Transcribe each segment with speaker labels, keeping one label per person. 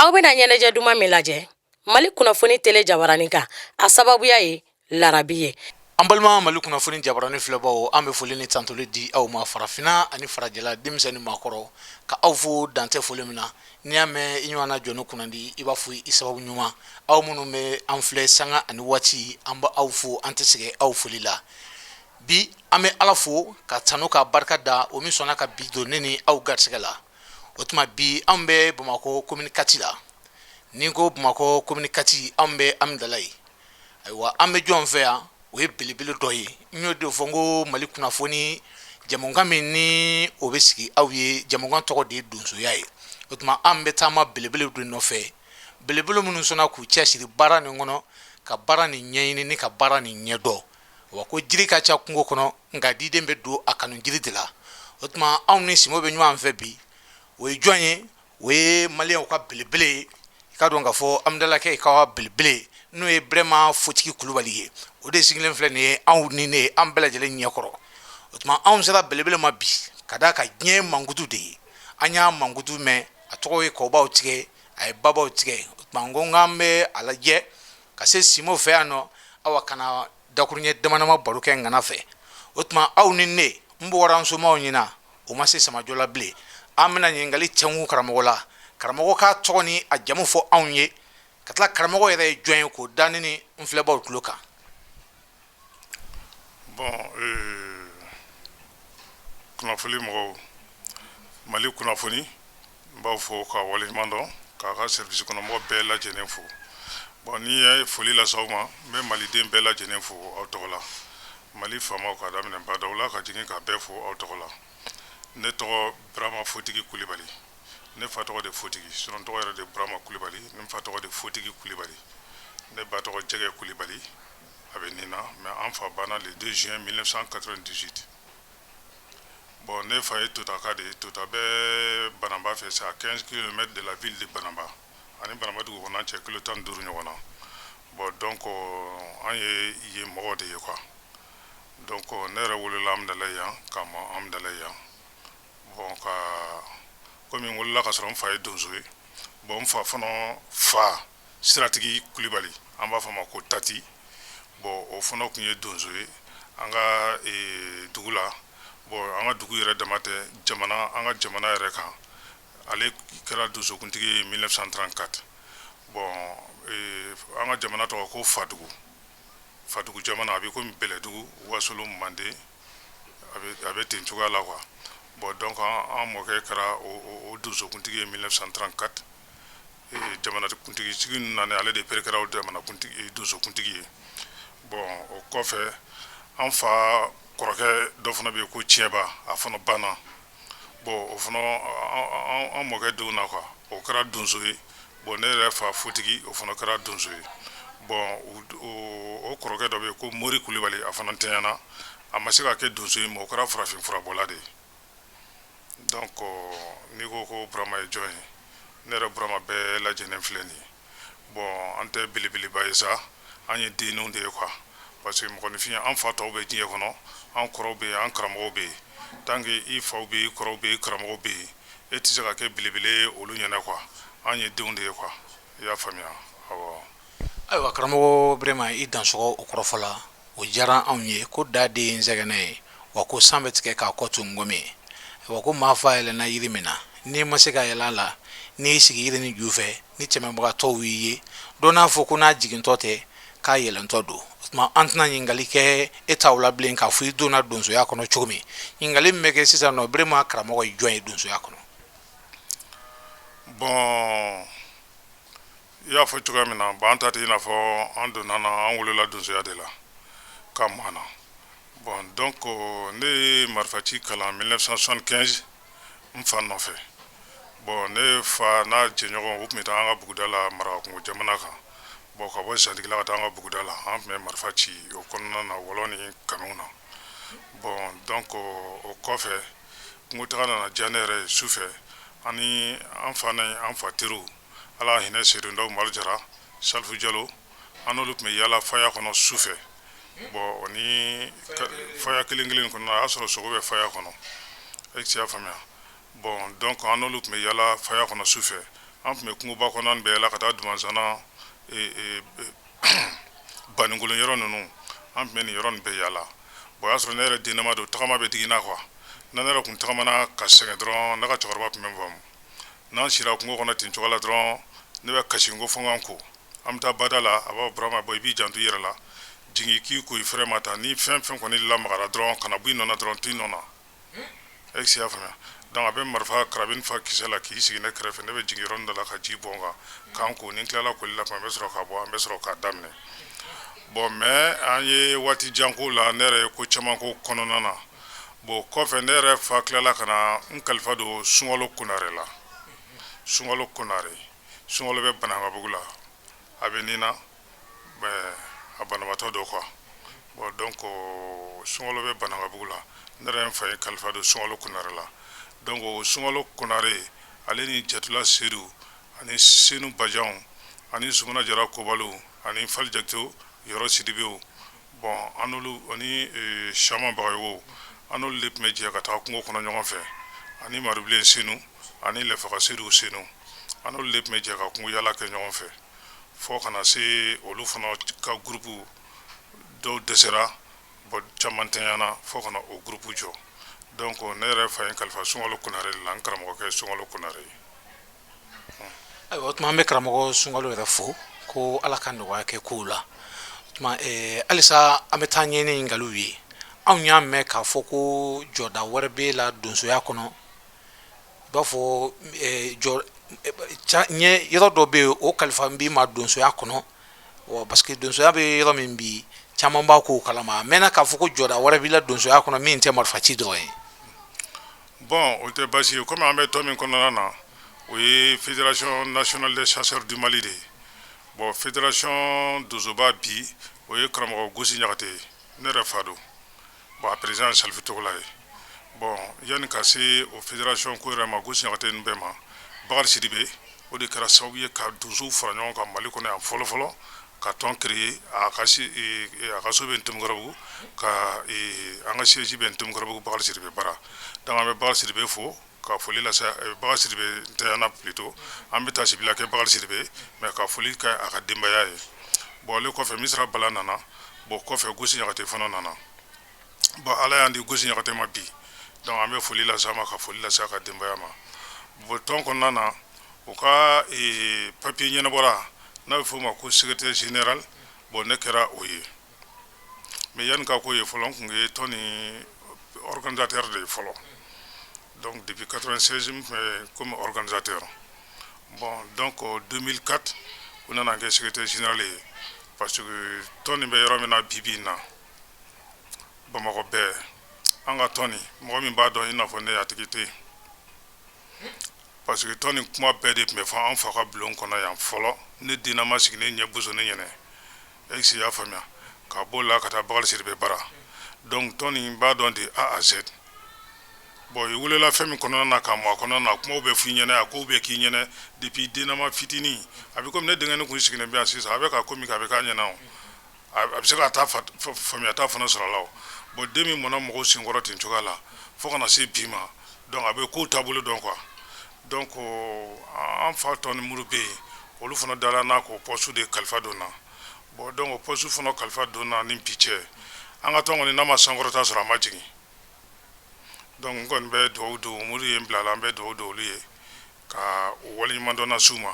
Speaker 1: Aw bɛna ɲɛnajɛ duman min lajɛ Mali kunnafoni tele jabaranin kan, a sababuya ye larabi ye.
Speaker 2: An balima Mali kunnafoni jabaranin filɛbaw, an bɛ foli ni tantoli di aw ma farafinna ani farajɛla, denmisɛn ni maakɔrɔ, ka aw fo dantɛ foli min na. N'i y'a mɛn i ɲɔgɔnna jɔni kunnandi, i b'a fɔ i sababu ɲuman. Aw minnu bɛ an filɛ sanga ani waati, an bɛ aw fo, an tɛ sɛgɛn aw foli la. Bi an bɛ Ala fo ka tanu ka barika da o min sɔnna ka bi don ne ni aw garisɛgɛ la. O tuma bi anw bɛ Bamakɔ commune 4 la. Ni ko Bamakɔ commune 4, anw bɛ Amidalayi. Ayiwa, an bɛ jɔn fɛ yan? O ye belebele dɔ ye. N y'o de fɔ n ko Mali kunnafoni jɛmukan min ni o bɛ sigi aw ye, jɛmukan tɔgɔ de ye donsoya ye. O tuma an bɛ taama belebele dɔ nɔfɛ, belebele minnu sɔnna k'u cɛsiri baara nin kɔnɔ, ka baara nin ɲɛɲini ni ka baara nin ɲɛdɔn. Wa ko jiri ka ca kungo kɔnɔ, nka diden bɛ don a kanu jiri de la. O tuma anw ni Simo bɛ ɲɔgɔn fɛ bi. O ye jɔn ye? O ye maliyɛnw ka belebele ye. I ka dɔn k'a fɔ Amidalakɛ ka belebele, n'o ye Burama Fotigi Kulubali ye, o de sigilen filɛ nin ye anw ni ne, an bɛɛ lajɛlen ɲɛkɔrɔ. O tuma anw sera belebele ma bi ka d'a kan diɲɛ mankutu de ye. An y'a mankutu mɛn, a tɔgɔ ye kɔbaw tigɛ, a ye babaw tigɛ. O tuma n ko n k'an bɛ a lajɛ ka se Simo fɛ yan nɔ, awa ka na dakuruɲɛ damadama baro kɛ ŋana fɛ. O tuma aw ni ne, n bɔra n somaw ɲɛna, o ma se samajɔ la bilen. An bɛna ɲininkali cɛnku karamɔgɔ la, karamɔgɔ k'a tɔgɔ ni a jamu fɔ anw ye, ka tila karamɔgɔ yɛrɛ ye jɔn ye, k'o da ne ni n filɛbaw tulo kan.
Speaker 3: Bon, kunnafoni mɔgɔw, Mali kunnafoni, n b'aw fo ka waleɲuman dɔn, k'a ka service kɔnɔmɔgɔ bɛɛ lajɛlen fo. Bon, n'i ye foli lase aw ma, n bɛ maliden bɛɛ lajɛlen fo aw tɔgɔ la, Mali faamaw ka daminɛ badaw la ka jigin, ka bɛɛ fo aw tɔgɔ la. Ne tɔgɔ Burama Fotigi Kulibali. Ne fa tɔgɔ de Fotigi, sinon tɔgɔ yɛrɛ de Burama Kulibali. Ne fa tɔgɔ de Fotigi Kulibali, ne ba tɔgɔ Jɛgɛ Kulibali, a bɛ nin na, mais an fa banna le 2 juin 1998. Bon, ne fa ye Totaka de ye. Tota bɛ Banamba fɛ, c'est à 15 km de la ville de Banamba, ani Banamba dugu kɔnɔna cɛ kilo 15 ɲɔgɔn na. Bon, donc an ye yen mɔgɔw de ye quoi. Donc ne yɛrɛ wolola Amidalayi yan, ka mɔ Amidalayi yan. Bon, ka komi n wolola ka sɔrɔ n fa ye donso ye. Bon, n fa fana fa Siratigi Kulibali, an b'a fɔ a ma ko Tati. Bon, o fana tun ye donso ye an ka dugu la. Bon, an ka dugu yɛrɛ dama tɛ, jamana, an ka jamana yɛrɛ kan, ale kɛra donsokuntigi ye 1934. Bon, an ka jamana tɔgɔ ko Fadugu, Fadugu jamana. A bɛ komi Bɛlɛdugu, Wasolo, Manden, a bɛ ten cogoya la quoi. Bon, donc an mɔkɛ kɛra o donsokuntigi ye 1934. Jamanakuntigi sigi nana, ale de pere kɛra o jamanakuntigi, donsokuntigi ye. Bon, o kɔfɛ, an fa kɔrɔkɛ dɔ fana bɛ yen ko Tiɲɛba, a fana banna. Bon, o fana, an mɔkɛ denw na quoi, o kɛra donso ye. Bon, ne yɛrɛ fa Fotigi, o fana kɛra donso ye. Bon, o kɔrɔkɛ dɔ bɛ yen ko Mori Kulibali, a fana tɛɲɛna, a ma se ka kɛ donso ye, mais o kɛra farafin furabɔla de ye. Donc n'i ko ko Burama ye jɔn ye, ne yɛrɛ Burama bɛɛ lajɛlen filɛ nin ye. Bon, an tɛ belebeleba ye sa, an ye denninw de ye quoi, parce que mɔgɔninfin, an fa tɔw bɛ diɲɛ kɔnɔ, an kɔrɔw bɛ yen, an karamɔgɔw bɛ yen. Tant que i faw bɛ yen, i kɔrɔw bɛ yen, i karamɔgɔw bɛ yen, e tɛ se ka kɛ belebele ye olu ɲɛna quoi. An ye denw de ye quoi, i y'a faamuya? Awɔ.
Speaker 2: Ayiwa karamɔgɔ Burama, i dansɔgɔ o kɔrɔfɔ la, o diyara anw ye. Ko da de ye nsɛgɛnɛ ye, wa ko san bɛ tigɛ k'a kɔ to ngɔmi ye. Wa ko maa fa yɛlɛnna yiri min na, n'i ma se ka yɛlɛ a la, n'i y'i sigi yiri ni ju fɛ ni tɛmɛbagatɔw y'i ye, dɔ n'a fɔ ko n'a jigintɔ tɛ, k'a yɛlɛntɔ don. O tuma an tɛna ɲininkali kɛ e t'aw la bilen k'a fɔ i donna donsoya kɔnɔ cogo min. Ɲininkali min bɛ kɛ sisan nɔ, Burama, karamɔgɔ ye jɔn ye donsoya kɔnɔ?
Speaker 3: Bon, i y'a fɔ cogoya min na, bon, an ta tɛ i n'a fɔ an donna na, an wolola donsoya de la ka mɔ na. Bon, donc ne ye marifaci kalan 1975 n fa nɔfɛ. Bon, ne fa n'a jɛɲɔgɔn, u tun bɛ taa an ka buguda la Marakakungo jamana kan. Bon, ka bɔ Zantigila ka taa an ka buguda la, an tun bɛ marifa ci o kɔnɔna na, wɔlɔ ni kamiw na. Bon, donc o kɔfɛ, kungotaga nana diya ne yɛrɛ ye su fɛ, ani an fa ni an fa teriw, Ala hinɛ Seydou Ndaw, Mali Jara, Salifu Jalo, an n'olu tun bɛ yaala faya kɔnɔ su fɛ. Bon, o ni faya kelen kelen kɔnɔ, a y'a sɔrɔ sogo bɛ faya kɔnɔ, e y'a faamuya? Bon, donc an n'olu tun bɛ yaala faya kɔnɔ su fɛ. An An tun bɛ kungoba kɔnɔna bɛɛ la ka taa Dumanzana, Baninkolon yɔrɔ ninnu, an tun bɛ nin yɔrɔ nin bɛɛ yaala. Bon, o y'a sɔrɔ ne yɛrɛ dennama don, tagama bɛ digi n na quoi. Na ne yɛrɛ tun tagamana ka sɛgɛn dɔrɔn, ne ka cɛkɔrɔba tun bɛ n faamu. N'an sira kungo kɔnɔ ten cogo la dɔrɔn, ne bɛ kasi ko fo n ka n ko. An bɛ taa bada la, a b'a fɔ Burama, bɔ i b'i janto i yɛrɛ la, jigin k'i ko i fɛrɛ ma ta, ni fɛn fɛn kɔni lamagara dɔrɔn, kana bɔ i nɔ na dɔrɔn, to i nɔ na. Est-ce que i y'a faamuya? Donc a bɛ marifa carabine fa kisɛ la k'i sigi ne kɛrɛfɛ, ne bɛ jigin yɔrɔnin dɔ la ka ji bɔn n kan k'an ko. Ni n tilala koli la tuma, n bɛ sɔrɔ ka bɔ, an bɛ sɔrɔ k'a daminɛ. Bon, mais an ye waati jan k'o la, ne yɛrɛ ye ko caman ko kɔnɔna na. Bon, kɔfɛ ne yɛrɛ fa tilala ka na n kalifa don Sunkalo Konare la. Sunkalo Konare, Sunkalo bɛ Banankabugu la, a bɛ nin na, a banabaatɔ don quoi. Bon, donc Sunkalo bɛ Banankabugu la, ne yɛrɛ n fa ye kalifa don Sunkalo Konare la. Donc Sunkalo Konare, ale ni Jatula Sedu ani Senu Bajanw ani Sumana Jara Kobalo ani Fali Jakito Yɔrɔ Sidibew, bon, an n'olu ani Sama Bagayogo, an n'olu de tun bɛ jɛ ka taa kungo kɔnɔ ɲɔgɔn fɛ, ani Marubilen Senu ani Lɛfaga Sedu Senu, an n'olu de tun bɛ jɛ ka kungo yala kɛ ɲɔgɔn fɛ, fo ka na se olu fana ka groupe dɔw dɛsɛra, bon, caman tanyana, fo ka na o groupe jɔ. Donc ne yɛrɛ fa ye kalifa Sunkalo Konare de la, n karamɔgɔkɛ ye Sunkalo Konare ye.
Speaker 2: Ayiwa, o tuma an bɛ karamɔgɔ Sunkalo yɛrɛ fo ko Ala ka nɔgɔya kɛ kow la. O tuma halisa an bɛ taa ɲɛ ni ɲininkaliw ye. Anw y'a mɛn k'a fɔ ko jɔda wɛrɛ b'e la donsoya kɔnɔ, i b'a fɔ jɔ ɲɛ yɔrɔ dɔ bɛ yen, o kalifa b'i ma donsoya kɔnɔ, parce que donsoya bɛ yɔrɔ min bi, caman b'a k'o kalama. A mɛnna k'a fɔ ko jɔda wɛrɛ b'i la donsoya kɔnɔ min tɛ marifaci dɔrɔn ye.
Speaker 3: Bon, o tɛ baasi ye. Komi an bɛ tɔn min kɔnɔna na, o ye Fédération nationale des chasseurs du Mali de ye. Bon, fédération donsoba bi, o ye karamɔgɔ Gosi Ɲagate ye, ne yɛrɛ fa don. Bon, a président ye Salifu Togola ye. Bon, yanni ka se o fédération ko yɛrɛ ma, Gosi Ɲagate ninnu bɛɛ ma, Bakari Sidibe, o de kɛra sababu ye ka donsow fara ɲɔgɔn kan Mali kɔnɔ yan fɔlɔ fɔlɔ, ka tɔn créer. A ka so bɛ Ntomikɔrɔbugu, ka an ka siège bɛ Ntomikɔrɔbugu, Bakari Sidibe bara. Donc an bɛ Bakari Sidibe fo ka foli lase. Bakari Sidibe ntanyana plutôt, an bɛ tasibila kɛ Bakari Sidibe, mais ka foli kɛ a ka denbaya ye. Bon, ale kɔfɛ, Misira Bala nana. Bon, kɔfɛ Gosi Ɲagate fana nana. Bon, Ala y'an di Gosi Ɲagate ma bi, donc an bɛ foli lase a ma, ka foli lase a ka denbaya ma. Bon, tɔn kɔnɔna na, u ka papier ɲɛnabɔra n'a bɛ f'o ma ko secrétaire général. Bon, ne kɛra o ye, mais yanni ka k'o ye fɔlɔ, n tun ye tɔn ni organisateur de ye fɔlɔ. Donc depuis 96, n tun bɛ comme organisateur. Bon, donc 2004, u nana kɛ secrétaire général ye, parce que tɔn nin bɛ yɔrɔ min na bi bi in na, Bamakɔ bɛɛ, an ka tɔn nin, mɔgɔ min b'a dɔn i n'a fɔ ne, a tigi tɛ yen, parce que tɔn nin kuma bɛɛ de tun bɛ fɔ an fa ka bulon kɔnɔ yan fɔlɔ. Ne dennama sigilen ɲɛ boso ne ɲɛnɛ, est-ce que i y'a faamuya? Ka b'o la ka taa Bakari Sidibe bara. Donc tɔn nin b'a dɔn de A à Z. Bon, i wolola fɛn min kɔnɔna na ka mɔ a kɔnɔna na, kumaw bɛ f'i ɲɛna, a kow bɛ k'i ɲɛna depuis dennama fitinin. A bɛ komi ne denkɛnin kun sigilen bɛ yan sisan, a bɛ ka ko min kɛ, a bɛ k'a ɲɛna, o a bɛ se ka taa faamuyata fana sɔrɔ a la. O bon, den min mɔnna mɔgɔw senkɔrɔ ten cogoya la fo ka na se bi ma, donc a bɛ kow taabolo dɔn quoi. Donc an fa tɔ ni minnu bɛ yen, olu fana dala n'a k'o poste de kalifa don na. Bon, donc o poste fana kalifa don na ni bi cɛ, an ka tɔn kɔni n'a ma sankɔrɔta sɔrɔ, a ma jigin. Donc n kɔni bɛ dugawu don minnu ye n bila la, an bɛ dugawu don olu ye ka o waleɲuman dɔn lase u ma.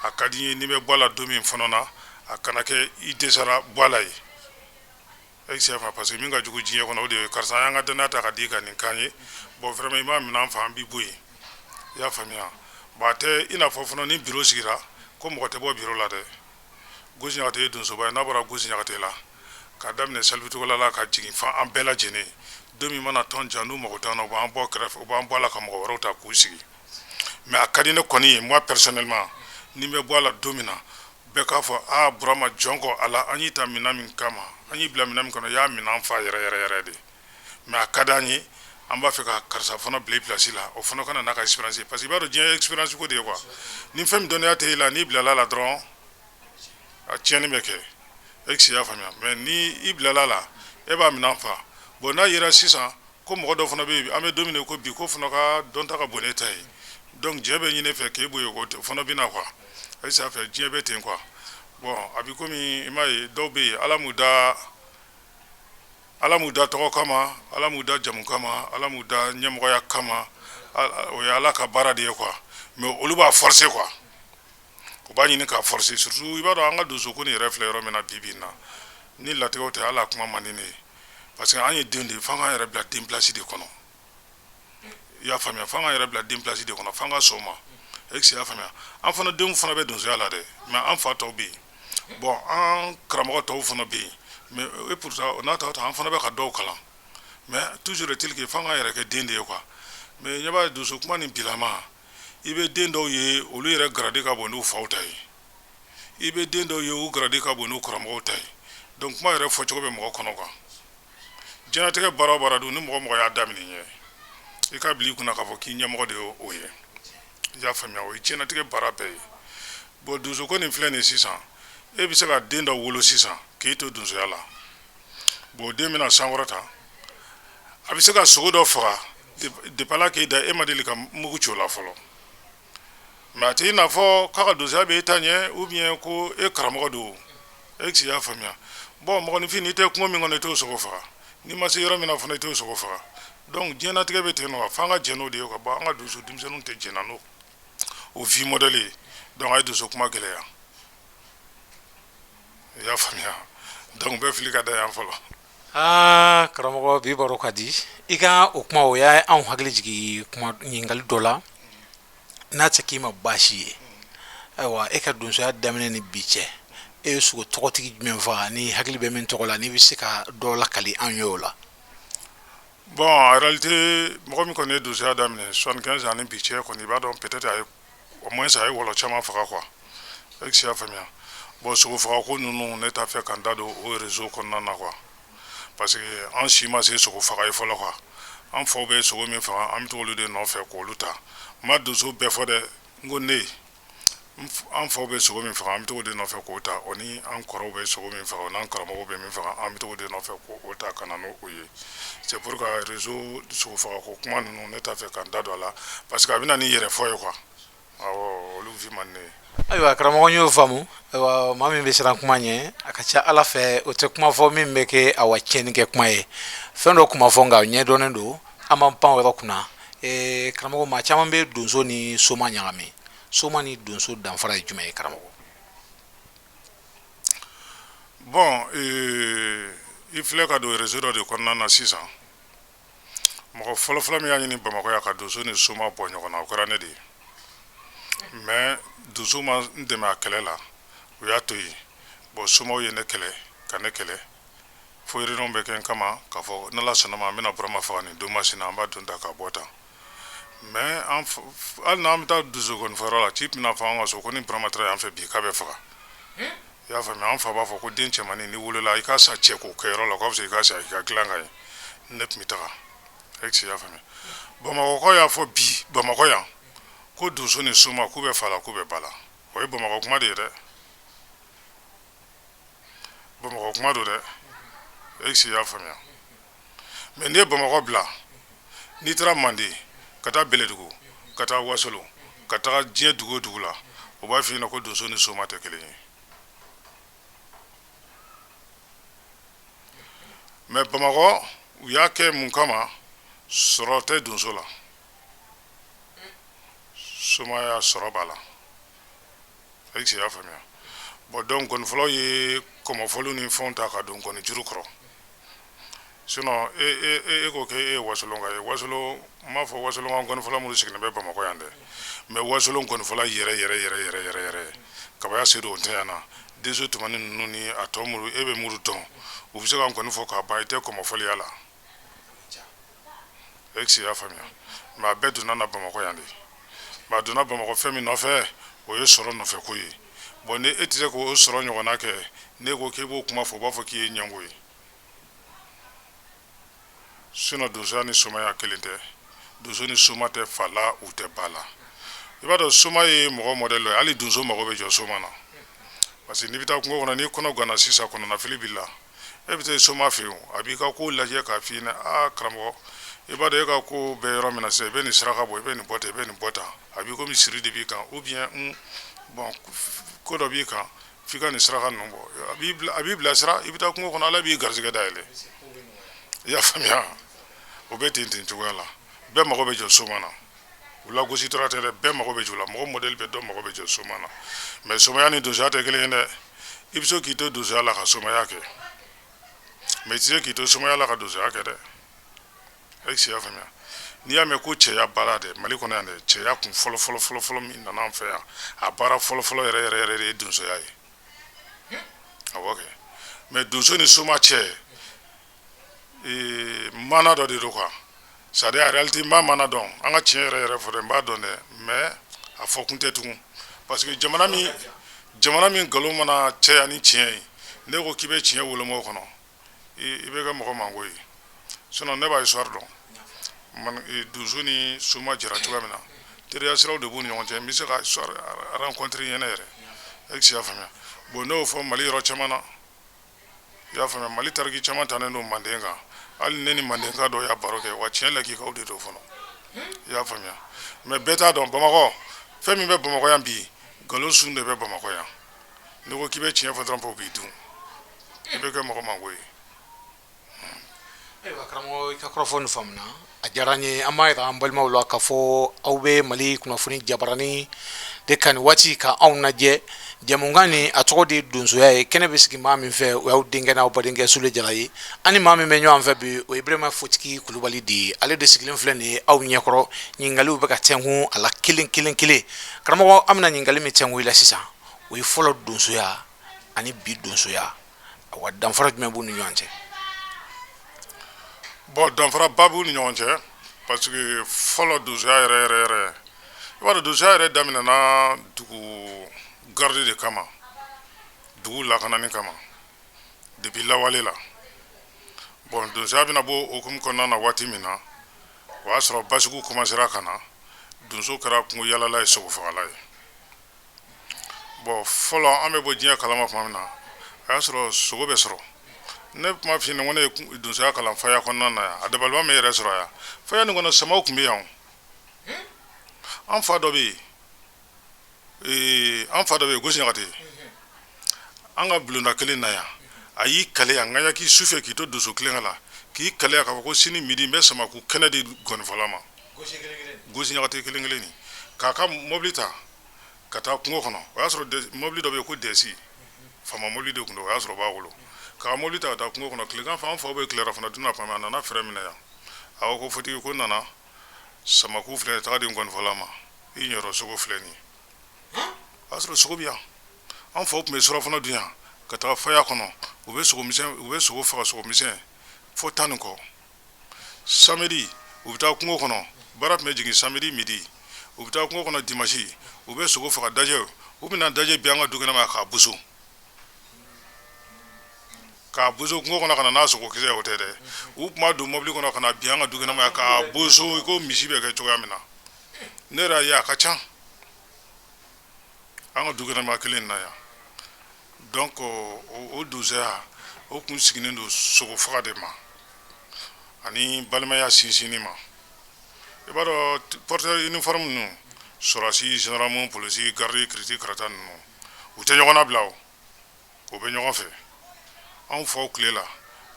Speaker 3: A ka di n ye, n'i bɛ bɔ a la don min fana na, a kana kɛ i dɛsɛra bɔ a la ye, est-ce que, parce que min ka jugu diɲɛ kɔnɔ, o de ye karisa, an y'an ka danaya ta ka d'i kan nin kan ye. Bon, vraiment, i m'a minɛ an fɛ, an b'i bɔ yen, i y'a faamuya? Bon, a tɛ i n'a fɔ fana ni bureau sigira ko mɔgɔ tɛ bɔ bureau la dɛ. Gosi Ɲagate ye donsoba ye. N'a bɔra Gosi Ɲagate la, ka daminɛ Salifu la ka jigin fan an bɛɛ lajɛlen, don min mana tɔn ja, n'u mago t'an na, u b'an bɔ kɛrɛfɛ, u b'an bɔ a la ka mɔgɔ wɛrɛw ta k'u sigi. Mais a ka di ne kɔni ye, moi personnellement, ni n bɛ bɔ a la don min na, bɛɛ k'a fɔ: aa, Burama, jɔn kɔ ala, an y'i ta minɛn min kama, an y'i bila minɛn min kɔnɔ, i y'a minɛn fa yɛrɛ yɛrɛ yɛrɛ de. Mais a ka d'an ye, an b'a fɛ ka karisa fana bila i place la, o fana ka na n'a ka expérience ye, parce que i b'a dɔn, diɲɛ ye expérience ko de ye quoi. Ni fɛn min dɔnniya tɛ e la, n'i bilala la dɔrɔn, a tiɲɛni bɛ kɛ, est-ce que i y'a faamuya? Mais ni i bilala la, e b'a minɛn fa. Bon, n'a yera sisan ko mɔgɔ dɔ fana bɛ yen, an bɛ don min na ko bi, ko fana ka dɔn ta ka bon ne ta ye. Donc jɛ bɛ ɲini fɛ k'e bɔ yen, o fana bɛ na quoi. Est-ce que fɛ diɲɛ bɛ ten quoi. Bon, a bɛ komi i m'a ye, dɔw bɛ yen, Ala m'u da tɔgɔ kama, Ala m'u da jamu kama, Ala m'u da ɲɛmɔgɔya kama. O ye Ala ka baara de ye quoi. Mais olu b'a forcer quoi, u b'a ɲini k'a forcer. Surtout i b'a dɔn, an ka donsoko nin yɛrɛ filɛ yɔrɔ min na bi bi in na, ni latigɛw tɛ, hali a kuma man di ne ye, parce que an ye den de ye, f'an k'an yɛrɛ bila den place de kɔnɔ. I y'a faamuya? F'an k'an yɛrɛ bila den place de kɔnɔ, f'an ka sɔn o ma. Est-ce que i y'a faamuya? An fana denw fana bɛ donsoya la dɛ, mais an fa tɔw bɛ yen, bon, an karamɔgɔ tɔw fana bɛ yen, mais et pourtant n'a ta an fana bɛ ka dɔw kalan. Mais toujours est-il que f'an k'an yɛrɛ kɛ den de ye quoi. Mais ɲɛ b'a donso kuma nin bilama, i bɛ den dɔw ye, olu yɛrɛ grade ka bon n'u faw ta ye. I bɛ den dɔw ye, u grade ka bon n'u karamɔgɔw ta ye. Donc kuma yɛrɛ fɔcogo bɛ mɔgɔ kɔnɔ quoi. Diɲɛlatigɛ baara o baara dun, ni mɔgɔ mɔgɔ y'a daminɛ ɲɛ, i ka bila i kunna k'a fɔ k'i ɲɛmɔgɔ de ye o ye. I y'a faamuya? O ye diɲɛlatigɛ baara bɛɛ ye. Bon, donsoko nin filɛ nin ye sisan, e bɛ se ka den dɔ wolo sisan k'e to donsoya la. Bon, den bɛna sankɔrɔ ta, a bɛ se ka sogo dɔ faga depuis Ala k'e da, e ma deli ka mugu ci o la fɔlɔ. Mais a tɛ i n'a fɔ k'a ka donsoya bɛ e ta ɲɛ, ou bien ko e karamɔgɔ don. E k'i y'a faamuya? Bon, mɔgɔninfin, n'i tɛ kungo min kɔnɔ, i t'o sogo faga. N'i ma se yɔrɔ min na fana, i t'o sogo faga. Donc diɲɛlatigɛ bɛ ten nɔ, f'an ka jɛn n'o de ye quoi. Bon, an ka donso denmisɛnninw tɛ jɛn n'o o vie modèle ye. Donc a ye donso kuma gɛlɛya. I y'a faamuya? Donc bɛɛ fili ka da yan fɔlɔ.
Speaker 2: Aa karamɔgɔ, bi baro ka di. I ka o kuma, o y'a anw hakili jigin kuma ɲininkali dɔ la, n'a tɛ k'i ma baasi ye. Ayiwa, e ka donsoya daminɛ ni bi cɛ, e ye sogo tɔgɔtigi jumɛn faga ni hakili bɛ min tɔgɔ la, n'i bɛ se ka dɔ lakali an ye o la?
Speaker 3: Bon, en réalité, mɔgɔ min kɔni ye donsoya daminɛ 75 ani bi cɛ kɔni, i b'a dɔn, peut-être a ye au moins a ye wɔlɔ caman faga quoi. Est-ce que i y'a faamuya? Bon, sogo fagako ninnu, ne t'a fɛ ka n da don o réseau kɔnɔna na quoi, parce que an si ma se sogo faga ye fɔlɔ quoi. An faw bɛ sogo min faga, an bɛ to olu de nɔfɛ k'olu ta. N ma donso bɛɛ fɔ dɛ, n ko ne, an faw bɛ sogo min faga, an bɛ to de nɔfɛ k'o ta. O ni an kɔrɔw bɛ sogo min faga, o n'an karamɔgɔw bɛ min faga, an bɛ to de nɔfɛ k'o ta ka na n'o ye. C'est pour que réseau sogo fagako kuma ninnu, ne t'a fɛ ka n da don a la, parce que a bɛ na ni yɛrɛ fɔ ye quoi. Awɔ, olu vie man di ne ye.
Speaker 2: Ayiwa karamɔgɔ, n y'o faamu. Ayiwa, maa min bɛ siran kuma ɲɛ, a ka ca Ala fɛ, o tɛ kuma fɔ min bɛ kɛ awa tiɲɛni kɛ kuma ye. Fɛn dɔ kuma fɔ, nka o ɲɛdɔnnen don, an b'an pan o yɔrɔ kunna. Karamɔgɔ, maa caman bɛ donso ni soma ɲagami. Soma ni donso danfara ye jumɛn ye, karamɔgɔ?
Speaker 3: Bon, i filɛ ka don réseau dɔ de kɔnɔna na sisan. Mɔgɔ fɔlɔfɔlɔ min y'a ɲini Bamakɔ yan ka donso ni soma bɔ ɲɔgɔn na, o kɛra ne de ye. Mais donso ma n dɛmɛ a kɛlɛ la, u y'a to yen. Bon, somaw ye ne kɛlɛ ka ne kɛlɛ fo réunion bɛ kɛ n kama k'a fɔ n'Ala sɔnna ma, an bɛna Burama faga nin don masina, an b'a don ta ka bɔ tan. Mais an hali n'an bɛ taa donso gɔnifɔyɔrɔ la, ci bɛna fɔ an ka so ko ni Burama taara yan fɛ bi, k'a bɛ faga. I y'a faamuya? An fa b'a fɔ ko den cɛmannin, n'i wolola, i ka sa cɛ k'o kɛyɔrɔ la, k'a fisa i ka sa i ka dilan kan ye. Ne tun bɛ taga. Est-ce que i y'a faamuya? Bamakɔkaw y'a fɔ bi Bamakɔ yan ko donso ni soma k'u bɛ fa la, k'u bɛ ba la. O ye Bamakɔ kuma de ye dɛ, Bamakɔ kuma don dɛ. Est-ce que i y'a faamuya? Mais n'i ye Bamakɔ bila, n'i taara Manden, ka taa Bɛlɛdugu, ka taa Wasolo, ka taga diɲɛ dugu o dugu la, o b'a f'i ɲɛna ko donso ni soma tɛ kelen ye. Mais Bamakɔ, u y'a kɛ mun kama? Sɔrɔ tɛ donso la, somaya sɔrɔ b'a la. Est-ce que i y'a faamuya? Bon, donc gɔnifɔlaw ye kɔmɔfɔliw ni fɛnw ta ka don gɔni juru kɔrɔ. Sinon e e e ko k'e ye Wasolonka ye, Wasolon, n m'a fɔ Wasolon ka gɔnifɔla minnu sigilen bɛ Bamakɔ yan dɛ, mais Wasolon gɔnifɔla yɛrɛ yɛrɛ yɛrɛ yɛrɛ yɛrɛ yɛrɛ, Kabaya Sedu, o tɛ yan na, Deso Tumani ninnu ni a tɔ minnu e bɛ minnu dɔn, u bɛ se ka gɔni fɔ k'a ban, i tɛ kɔmɔfɔliya la. Est-ce que i y'a faamuya? Mais a bɛɛ donna na Bamakɔ yan de. Mais a donna Bamakɔ fɛn min nɔfɛ, o ye sɔrɔ nɔfɛ ko ye. Bon, ni e tɛ se k'o sɔrɔ ɲɔgɔnna kɛ, n'e ko k'e b'o kuma fɔ, u b'a fɔ k'i ye ɲɛngo ye. Sinon donsoya ni somaya kelen tɛ. Donso ni soma tɛ fa la, u tɛ ba la. I b'a dɔn, soma ye mɔgɔ modèle dɔ ye. Hali donso mago bɛ jɔ soma na, parce que n'i bɛ taa kungo kɔnɔ, n'i kɔnɔ ganna sisan, kɔnɔnafili b'i la. E bɛ taa soma fɛ yen, a b'i ka ko lajɛ k'a f'i ɲɛna: aa karamɔgɔ, i b'a dɔn e ka ko bɛ yɔrɔ min na sisan, i bɛ nin saraka bɔ, i bɛ nin bɔ tan, i bɛ nin bɔ tan. A b'i komi siri de b'i kan, ou bien bon, ko dɔ b'i kan, f'i ka nin saraka ninnu bɔ. A b'i bilasira, i bɛ taa kungo kɔnɔ, Ala b'i garijɛgɛ dayɛlɛ. I y'a faamuya? O bɛ ten ten cogoya la. Bɛɛ mago bɛ jɔ soma na. U lagosi tora tɛ dɛ, bɛɛ mago bɛ jɔ la. Mɔgɔ modèle bɛɛ dɔ mago bɛ jɔ soma na. Mais somaya ni donsoya tɛ kelen ye dɛ. I bɛ se k'i to donsoya la ka somaya kɛ, mais i tɛ se k'i to somaya la ka donsoya kɛ dɛ. Est-ce que i y'a faamuya? N'i y'a mɛn ko cɛya baara dɛ, Mali kɔnɔ yan dɛ, cɛya kun fɔlɔ fɔlɔ fɔlɔ fɔlɔ min nana an fɛ yan, a baara fɔlɔ fɔlɔ yɛrɛ yɛrɛ yɛrɛ de ye donsoya ye. Awɔ kɛ. Mais donso ni soma cɛ, maana dɔ de don quoi. C'est à dire, en réalité, n b'a maana dɔn. An ka tiɲɛ yɛrɛ yɛrɛ fɔ dɛ, n b'a dɔn dɛ, mais a fɔ kun tɛ tugun, parce que jamana min nkalon mana caya ni tiɲɛ ye, ne ko k'i bɛ tiɲɛ woloma o kɔnɔ, i bɛ kɛ mɔgɔ mango ye. Sinon ne b'a histoire dɔn. Donso ni soma jɛra cogoya min na, teriya siraw de b'u ni ɲɔgɔn cɛ. N bɛ se ka histoire rencontrer ɲɛnɛ yɛrɛ. Est-ce que i y'a faamuya? Bon, ne y'o fɔ Mali yɔrɔ caman na. I y'a faamuya? Mali tariki caman tanen don manden kan. Hali ne ni mandenka dɔw y'a baro kɛ, wa tiɲɛ lakikaw de don fɔlɔ. I y'a faamuya? Mais bɛɛ t'a dɔn. Bamakɔ, fɛn min bɛ Bamakɔ yan bi, nkalon sun de bɛ Bamakɔ yan. N'i ko k'i bɛ tiɲɛ fɔ dɔrɔn, o b'i dun, i bɛ kɛ mɔgɔ mango ye.
Speaker 2: Ayiwa karamɔgɔ, i ka kɔrɔfɔ nin faamuna, a diyara n ye. An b'a yira an balimaw la k'a fɔ aw bɛ Mali kunnafoni jabarani de kan nin waati ka anw lajɛ. Jɛmukan nin, a tɔgɔ de ye donsoya ye. Kɛnɛ bɛ sigi maa min fɛ, o y'aw denkɛ n'aw badenkɛ Sule Jara ye. An ni maa min bɛ ɲɔgɔn fɛ bi, o ye Ibrahima Fotigi Kulubali de ye. Ale de sigilen filɛ nin ye aw ɲɛkɔrɔ. Ɲininkaliw bɛ ka tɛnkun a la kelen kelen kelen. Karamɔgɔ, an bɛna ɲininkali min tɛnkun i la sisan, o ye fɔlɔ donsoya ani bi donsoya, awa, danfara jumɛn b'u ni ɲɔgɔn cɛ?
Speaker 3: Bon, danfaraba b'u ni ɲɔgɔn cɛ, parce que fɔlɔ donsoya yɛrɛ yɛrɛ yɛrɛ, i b'a dɔn, donsoya yɛrɛ daminɛna dugu garde de kama, dugu lakanani kama, depuis lawale la. Bon, donsoya bɛna bɔ o hukumu kɔnɔna na waati min na, o y'a sɔrɔ basigiw commencera ka na. Donso kɛra kungo yalala ye, sogofagala ye. Bon, fɔlɔ, an bɛ bɔ diɲɛ kalama tuma min na, a y'a sɔrɔ sogo bɛ sɔrɔ. Ne kuma f'i ɲɛna ko ne ye donsoya kalan faya kɔnɔna na yan. A dabaliban min yɛrɛ sɔrɔ yan faya nin kɔnɔ, samaw tun bɛ yan. An fa dɔ bɛ yen, an fa dɔ bɛ yen, Gosi Ɲagate, an ka bulonda kelen na yan. A y'i kale yan ŋaɲa k'i sufɛ k'i to donso tilenkɛ la, k'i kale yan k'a fɔ ko sini midi n bɛ samaku kɛnɛ di gɔnifɔla ma. Gosi Ɲagate kelen kelen nin, k'a ka mobili ta ka taa kungo kɔnɔ. O y'a sɔrɔ mobili dɔ bɛ yen ko dɛsi, faama mobili de tun don. O y'a sɔrɔ o b'a bolo k'a ka mobili ta ka taa kungo kɔnɔ. Tilegan fɛ, an faw bɛ tilerafana dun na tuma min, a nana fɛrɛ minɛ yan. A ko ko Fotigi, ko n nana, samaku filɛ, taga di gɔnifɔla ma, i ɲɔrɔ sogo filɛ nin ye. O y'a sɔrɔ sogo bɛ yan. An faw tun bɛ surafana dun yan ka taga faya kɔnɔ. U bɛ sogo misɛn, u bɛ sogo faga, sogo misɛn fo 10 ni kɔ. Samedi, u bɛ taa kungo kɔnɔ. Baara tun bɛ jigin samedi midi, u bɛ taa kungo kɔnɔ dimanche, u bɛ sogo faga dajɛ. U bɛna dajɛ bi an ka du kɛnɛ ma k'a boso, k'a boso kungo kɔnɔ ka na n'a sogo kisɛ. O tɛ dɛ, u tun b'a don mobili kɔnɔ ka na bi an ka du kɛnɛ ma k'a boso i ko misi bɛ kɛ cogoya min na. Ne yɛrɛ y'a ye, a ka ca an ka du kɛnɛma kelen na yan. Donc o donsoya, o kun sigilen don sogo faga de ma ani balimaya sinsinni ma. I b'a dɔn, porteur uniforme ninnu, sɔrɔdasi, gendarme, polisi, garde, kiriti karata ninnu, u tɛ ɲɔgɔn nabila. O o bɛ ɲɔgɔn fɛ. Anw faw tile la,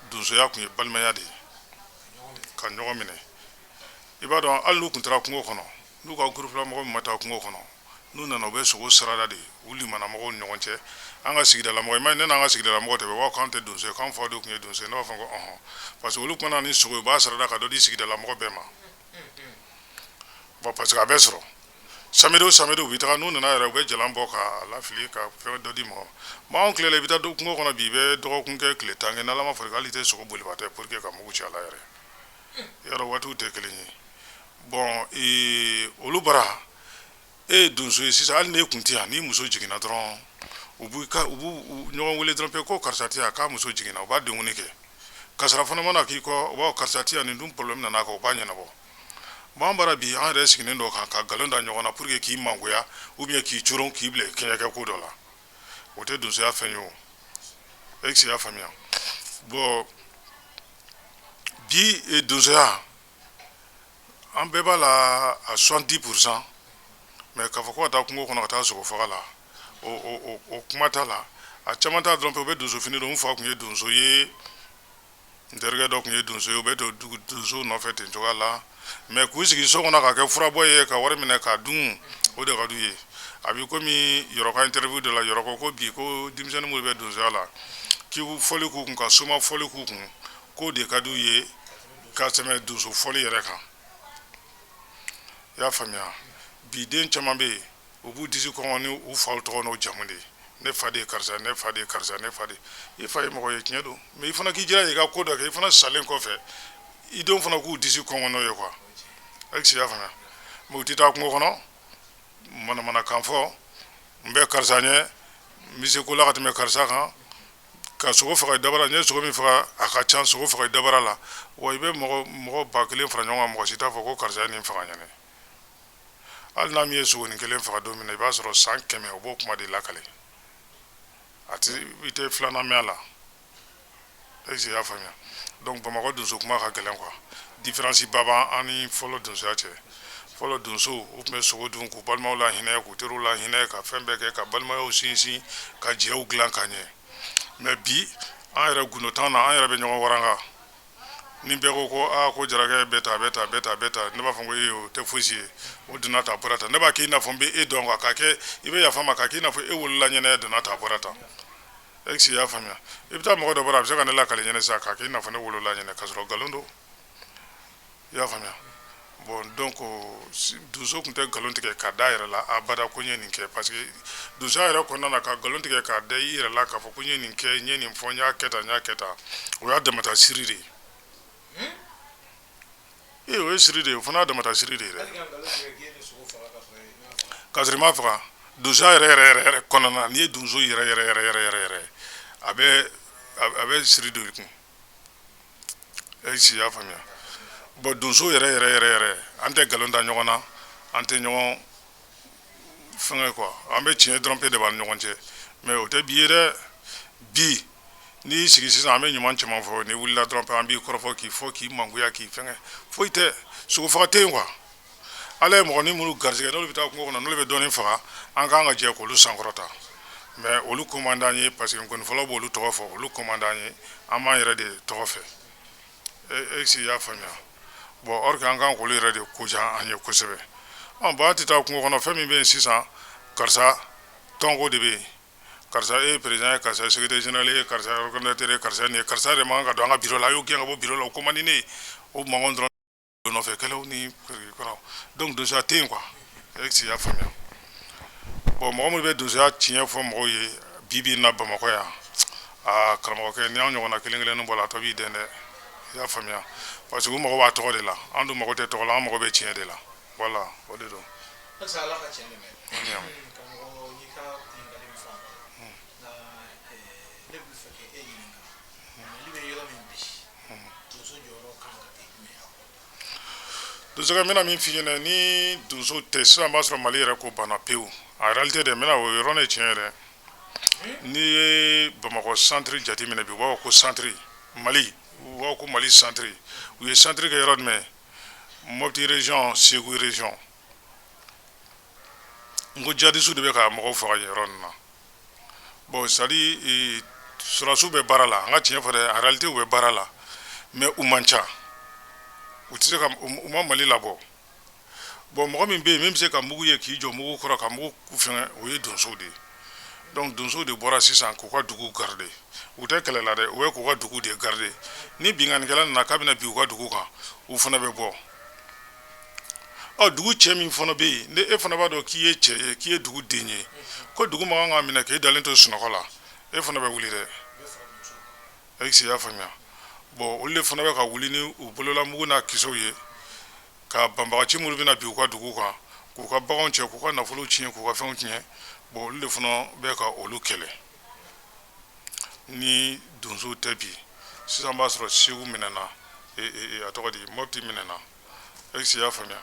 Speaker 3: donsoya tun ye balimaya de ye, ka ɲɔgɔn minɛ. I b'a dɔn, hali n'u tun taara kungo kɔnɔ, n'u ka groupe la mɔgɔ min ma taa kungo kɔnɔ, n'u nana, u bɛ sogo sarada de u limanamɔgɔw ni ɲɔgɔn cɛ. An ka sigidalamɔgɔ, i ma ye, ne n'an ka sigidalamɔgɔ tɛ, u b'a fɔ k'an tɛ donso ye, k'an faw de tun ye donso ye. Ne b'a fɔ ko ɔhɔn, parce que olu tun na ni sogo ye, u b'a sarada ka dɔ di sigidalamɔgɔ bɛɛ ma. Bon, parce que a bɛ sɔrɔ samedi o samedi, u bɛ taga. N'u nana yɛrɛ, u bɛ jalan bɔ k'a lafili ka fɛn dɔ di mɔgɔ ma. Anw tile la, i bɛ taa kungo kɔnɔ bi, i bɛ dɔgɔkun kɛ, tile 10 kɛ, n'Ala ma far'i kan, hali i tɛ sogo boliba tɛ pour que ka mugu ci a la yɛrɛ. Yɔrɔ waatiw tɛ kelen ye. Bon, olu bara, e ye donso ye sisan, hali n'e kun tɛ yan, n'i muso jiginna dɔrɔn, u b'u u b'u ɲɔgɔn wele dɔrɔn pe ko karisa tɛ yan, k'a muso jiginna, u b'a denkuni kɛ. Kasara fana mana k'i kɔ, u b'a fɔ karisa tɛ yan, nin dun problème nana kan, u b'a ɲɛnabɔ. Bon, an bara bi, an yɛrɛ sigilen dɔ kan ka nkalon da ɲɔgɔn na pour que k'i mangoya ou bien k'i coron, k'i bila kɛɲɛkɛ ko dɔ la. O tɛ donsoya fɛn ye. O est-ce que i y'a faamuya? Bon, bi donsoya, an bɛɛ b'a la à 70%, mais k'a fɔ ko ka taa kungo kɔnɔ ka taa sogo faga la, o kuma t'a la. A caman t'a dɔrɔn, u bɛ donso fini don. N fa tun ye donso ye, n terikɛ dɔ tun ye donso ye, u bɛ don donsow nɔfɛ ten cogoya la. Mais k'u sigi so kɔnɔ ka kɛ furabɔ ye, ka wari minɛ k'a dun, o de ka d'u ye. A bɛ komi Yɔrɔ ka interview dɔ la, Yɔrɔ ko ko bi ko denmisɛnnin minnu bɛ donsoya la, k'i fɔli k'u kun, ka soma fɔli k'u kun, k'o de ka d'u ye ka tɛmɛ donso fɔli yɛrɛ kan. I y'a faamuya? Bi den caman bɛ yen, u b'u disi kɔngɔ ni u faw tɔgɔ n'u jamu de ye. Ne fa de ye karisa, ne fa de ye karisa, ne fa de. I fa ye mɔgɔ ye, tiɲɛ don, mais i fana k'i jilaja i ka ko dɔ kɛ, i fana salen kɔfɛ, i denw fana k'u disi kɔngɔ n'o ye quoi. Est-ce que i y'a faamuya? Mais u tɛ taa kungo kɔnɔ manamanakan fɔ, n bɛ karisa ɲɛ, n bɛ se ko la ka tɛmɛ karisa kan, ka sogo faga i dabara. N ye sogo min faga, a ka ca. Sogo faga i dabara la wa, i bɛ mɔgɔ 1000 fara ɲɔgɔn kan, mɔgɔ si t'a fɔ ko karisa ye nin faga ɲɛnɛ. Hali n'a min ye sogonin kelen faga don min na, i b'a sɔrɔ san 100 o b'o kuma de lakale, a tɛ i tɛ filanan mɛn a la. Est-ce que i y'a faamuya? Donc Bamakɔ donso kuma ka gɛlɛn quoi. Différence ba b'an ni fɔlɔ donsoya cɛ. Fɔlɔ donsow, u tun bɛ sogo dun, k'u balimaw la hinɛ, k'u teriw la hinɛ, ka fɛn bɛɛ kɛ, ka balimayaw sinsin, ka jɛw dilan ka ɲɛ. Mais bi, an yɛrɛ gundo t'an na, an yɛrɛ bɛ ɲɔgɔn waranga. Ni bɛɛ ko ko aa, ko Jarakɛ bɛ tan, bɛ tan, bɛ tan, bɛ tan, ne b'a fɔ ko ee, o tɛ fosi ye, o donna tan, a bɔra tan. Ne b'a k'i n'a fɔ n bɛ e dɔn quoi, k'a kɛ i bɛ yafa n ma, k'a k'i n'a fɔ e wolola ɲɛnɛ, donna tan, a bɔra tan. Est-ce que i y'a faamuya? I bɛ taa mɔgɔ dɔ bɔra, a bɛ se ka ne lakale ɲɛnɛ sisan k'a k'i n'a fɔ ne wolola ɲɛnɛ, k'a sɔrɔ nkalon don. I y'a faamuya? Bon, donc donso tun tɛ nkalon tigɛ ka da yɛrɛ la abada ko n ye nin kɛ, parce que donsoya yɛrɛ kɔnɔna na, ka nkalon tigɛ k'a da i yɛrɛ la k'a fɔ ko n ye nin kɛ, n ye nin fɔ, n y'a kɛ tan, n y'a kɛ tan, o y'a damata siri de ye. Ee, o ye siri de ye, o fana y'a damata siri de ye dɛ, k'a sɔrɔ i m'a faga. Donsoya yɛrɛ yɛrɛ yɛrɛ yɛrɛ kɔnɔna na, n'i ye donso yɛrɛ yɛrɛ yɛrɛ yɛrɛ yɛrɛ yɛrɛ, a bɛ siri don i kun. Est-ce que i y'a faamuya? Bon, donso yɛrɛ yɛrɛ yɛrɛ yɛrɛ, an tɛ nkalon da ɲɔgɔn na, an tɛ ɲɔgɔn fɛngɛ quoi, an bɛ tiɲɛ dɔrɔn pe de b'an ni ɲɔgɔn cɛ. Mais o tɛ bi ye dɛ. Bi, n'i y'i sigi sisan, an bɛ ɲuman caman fɔ, n'i wulila dɔrɔn pe, an b'i kɔrɔfɔ, k'i fɔ, k'i mangoya, k'i fɛngɛ. Foyi tɛ, sogo faga tɛ yen quoi. Ala ye mɔgɔ ni minnu garisɛgɛ, n'olu bɛ taa kungo kɔnɔ, n'olu bɛ dɔɔnin faga, an kan ka jɛ k'olu sankɔrɔta. Mais olu ko man d'an ye, parce que nkɔnifɔlaw b'olu tɔgɔ fɔ, olu ko man d'an ye, an b'an yɛrɛ de tɔgɔ fɛ. Est-ce que i y'a faamuya? Bon, or que an kan k'olu yɛrɛ de ko diya an ye kosɛbɛ. Ɔ bon, an tɛ taa kungo kɔnɔ. Fɛn min bɛ yen sisan, karisa tɔnko de bɛ yen, karisa e ye président ye, karisa ye secrétaire général ye, karisa ye organisateur ye, karisa ye nin ye, karisa yɛrɛ man kan ka don an ka bureau la, a y'o gɛn ka bɔ bureau la, o ko man di ne ye. O mankan dɔrɔn nɔfɛ kɛlɛw ni kɔrɔ. Donc donsoya tɛ yen quoi. Est-ce que i y'a faamuya? Bon, mɔgɔ minnu bɛ donsoya tiɲɛ fɔ mɔgɔw ye bi bi in na Bamakɔ yan, aa, karamɔgɔkɛ, ni an ɲɔgɔnna kelen kelennin bɔra, a tɔ b'i dɛn dɛ. I y'a faamuya? Parce que u mago b'a tɔgɔ de la, an dun mago tɛ tɔgɔ la, an mago bɛ tiɲɛ de la. Voilà, o de don.
Speaker 2: Halisa Ala ka tiɲɛ dɛmɛ. Karamɔgɔ, n'i ka ɲininkali min faamu nka, ne bɛ fɛ k'e ɲininka, Mali bɛ yɔrɔ min bi, donso jɔyɔrɔ kan ka kɛ jumɛn ye a kɔnɔ?
Speaker 3: Donsokɛ, n bɛna min f'i ɲɛna, ni donso tɛ sisan, b'a sɔrɔ Mali yɛrɛ ko banna pewu. En réalité de, n bɛna o yɔrɔ ne tiɲɛ yɛrɛ. N'i ye Bamakɔ centre jateminɛ bi, u b'a fɔ ko centre Mali, u b'a fɔ ko Mali centre. U ye centre kɛ yɔrɔ jumɛn? Mopti région, Segu région. N ko jihadistes de bɛ ka mɔgɔw faga yen yɔrɔ ninnu na. Bon, c'est à dire sɔrɔdasiw bɛ baara la, an ka tiɲɛ fɔ dɛ, en réalité u bɛ baara la, mais u man ca, u tɛ se ka u ma Mali labɔ. Bon, mɔgɔ min bɛ yen, min bɛ se ka mugu ye k'i jɔ mugu kɔrɔ ka mugu fɛngɛ, o ye donsow de ye. Donc donsow de bɔra sisan k'u ka dugu garder. U tɛ kɛlɛ la dɛ, u bɛ k'u ka dugu de garder. Ni binkannikɛla nana k'a bɛna bin u ka dugu kan, u fana bɛ bɔ. Ɔ, dugu cɛ min fana bɛ yen, ni e fana b'a dɔn k'i ye cɛ ye, k'i ye dugu den ye, ko dugu man kan ka minɛ k'e dalen to sunɔgɔ la, e fana bɛ wuli dɛ. Est-ce que i y'a faamuya? Bon, olu de fana bɛ ka wuli ni u bolola mugu n'a kisɛw ye, ka banbagaci minnu bɛna bin u ka dugu kan, k'u ka baganw cɛ, k'u ka nafolow tiɲɛ, k'u ka fɛnw tiɲɛ. Bon, olu de fana bɛ ka olu kɛlɛ. Ni donsow tɛ bi sisan, b'a sɔrɔ Segu minɛna, a tɔgɔ di, Mopti minɛna. Est-ce que i y'a faamuya?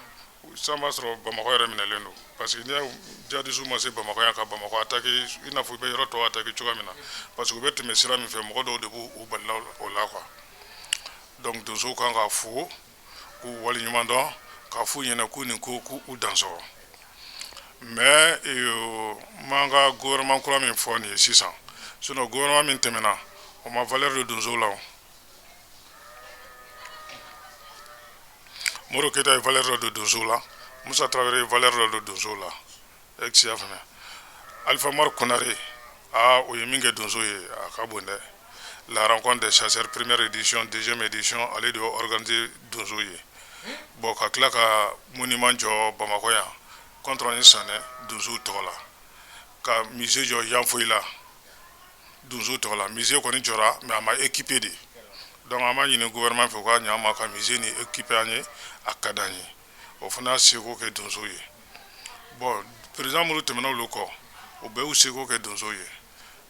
Speaker 3: Sisan b'a sɔrɔ Bamakɔ yɛrɛ minɛlen don, parce que n'i y'a jihadistes ma se Bamakɔ yan ka Bamakɔ attaquer i n'a fɔ u bɛ yɔrɔ tɔw attaquer cogoya min na, parce que u bɛ tɛmɛ sira min fɛ, mɔgɔ dɔw de b'u balila o la quoi. Donc donsow kan ka fo k'u waleɲuman dɔn, k'a f'u ɲɛna k'u ni ko, k'u dansɔgɔ. Mais n b'an ka gouvernement kura min fɔ nin ye sisan, sinon gouvernement min tɛmɛna, o ma valeur don donsow la. O Modibo Keyita ye valeur dɔ don donsow la, Musa Tarawele ye valeur dɔ don donsow la. Est-ce que i y'a faamuya? Alpha Umaru Konare, aa, o ye min kɛ donso ye, a ka bon dɛ. La rencontre des chasseurs, première édition, deuxième édition, ale de y'o organiser donso ye. Bon, ka tila ka monument jɔ Bamakɔ yan, Kɔntɔrɔn Sanɛ, donsow tɔgɔ la, ka musée jɔ Yanfolila donsow tɔgɔ la. Musée kɔni jɔra, mais a ma équipé de. Donc an b'a ɲini gouvernement fɛ u ka ɲɛ an ma ka musée nin équipé an ye, a ka d'an ye. O fana y'a seko kɛ donsow ye. Bon, président minnu tɛmɛna olu kɔ, o bɛɛ y'u seko kɛ donsow ye.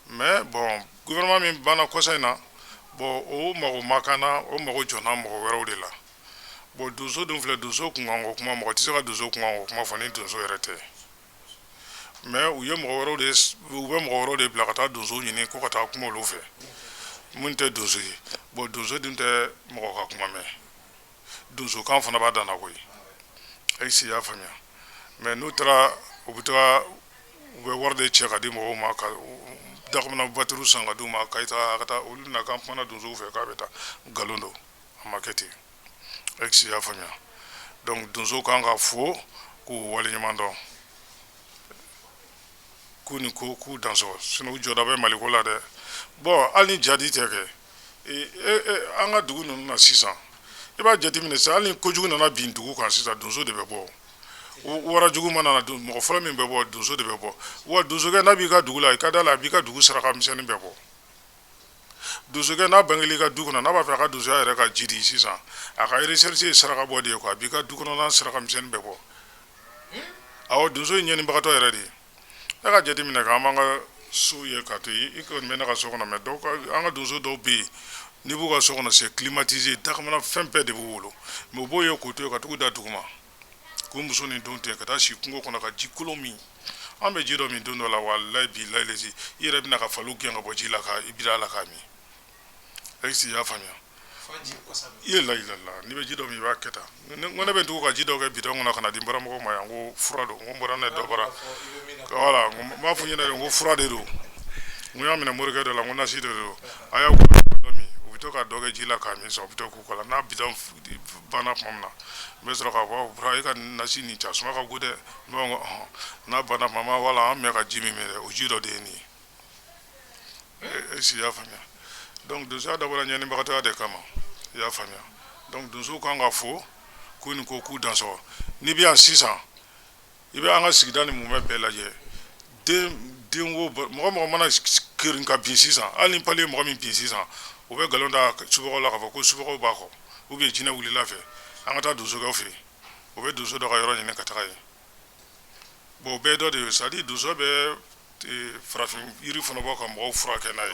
Speaker 3: Mais bon, gouvernement min banna kɔsa in na, bon, o mago ma kan na, o mago jɔnna mɔgɔ wɛrɛw de la. Bon, donso dun filɛ, donso kunkanko kuma, mɔgɔ tɛ se ka donso kunkanko kuma fɔ ni donso yɛrɛ tɛ. Mais u ye mɔgɔ wɛrɛw de, u bɛ mɔgɔ wɛrɛw de bila ka taa donso ɲini ko ka taa kuma olu fɛ, mun tɛ donso ye. Bon, donso dun tɛ mɔgɔ ka kuma mɛn, donsokan fana b'a danna koyi. Est-ce que i y'a faamuya? Mais n'u taara, u bɛ taga, u bɛ wari de cɛ ka di mɔgɔw ma, ka dakamana voiture san ka d'u ma, ka taa ka taa olu na k'an kumana donsow fɛ k'a bɛ taa. Nkalon don, a ma kɛ ten. Est-ce que i y'a faamuya? Donc donsow kan ka fo k'u waleɲuman dɔn, k'u ni ko, k'u dansɔgɔ. Sinon u jɔda bɛ Maliko la dɛ. Bon, hali ni jadi tɛ kɛ an ka dugu ninnu na sisan, i b'a jateminɛ sisan, hali ni kojugu nana bin dugu kan sisan, donso de bɛ bɔ. Wara jugu mana na, mɔgɔ fɔlɔ min bɛ bɔ, donso de bɛ bɔ. Wa donsokɛ n'a b'i ka dugu la, i ka da la, a b'i ka dugu saraka misɛnnin bɛɛ bɔ. Donsokɛ n'a bangeli i ka du kɔnɔ, n'a b'a fɛ a ka donsoya yɛrɛ ka jidi sisan, a ka recherche ye saraka bɔ de ye quoi. A b'i ka du kɔnɔna saraka misɛnnin bɛɛ bɔ. Awɔ, donso ye ɲɛnibagatɔ yɛrɛ de ye. E ka jateminɛ k'an b'an ka so ye ka to yen, i kɔni bɛ ne ka so kɔnɔ, mais dɔw ka, an ka donso dɔw bɛ yen, n'i b'u ka so kɔnɔ, c'est climatisé, dakamana fɛn bɛɛ de b'u bolo, mais u b'o ye k'o to yen ka tugu da duguma, k'u muso ni denw to yen ka taa si kungo kɔnɔ ka ji kolon min. An bɛ ji dɔ min don dɔ la, walayi bilayi lezi, i yɛrɛ bɛna ka faliw gɛn ka bɔ ji la ka i biri a la k'a min. Est-ce que i y'a faamuya? I ye layilala, n'i bɛ ji dɔ min, i b'a kɛ tan. N ko ne bɛ tugu ka ji dɔ kɛ bidɔn kɔnɔ ka na di n baramɔgɔw ma yan, ko fura don. N ko n bɔra n'a ye dɔ bara, voilà. N b'a fɔ ɲɛna de, n ko fura de don. N ko y'a minɛ morikɛ dɔ la, n ko nasi de don, a y'a dɔ min. U bɛ to ka dɔ kɛ ji la k'a min sisan, u bɛ to k'u kɔ la. N'a bidɔn banna tuma min na, n bɛ sɔrɔ k'a fɔ, bura, e ka nasi nin cɛ suma ka go dɛ. N b'a fɔ ko ɔhɔn. N'a banna tuma min, wala an bɛ ka ji min dɛ, o ji dɔ de ye nin ye. Est-ce que i y'a faamuya? Donc donsoya dabɔra ɲɛnibagatɔya de kama, i y'a faamuya? Donc donsow kan ka fo k'u ni ko, k'u dansɔgɔ. N'i bɛ yan sisan, i bɛ an ka sigida ni mumɛ bɛɛ lajɛ, den den wo, mɔgɔ mɔgɔ mana kirin ka bin sisan, hali ni palu ye mɔgɔ min bin sisan, u bɛ nkalon da subagaw la k'a fɔ ko subagaw b'a kɔ ou bien jinɛ wulila fɛ, an ka taa donsokɛw fɛ yen. U bɛ donso dɔ ka yɔrɔ ɲini ka taga yen. Bon, o bɛɛ ye dɔ de ye. C'est à dire donso bɛ farafin yiri fana bɔ ka mɔgɔw furakɛ n'a ye.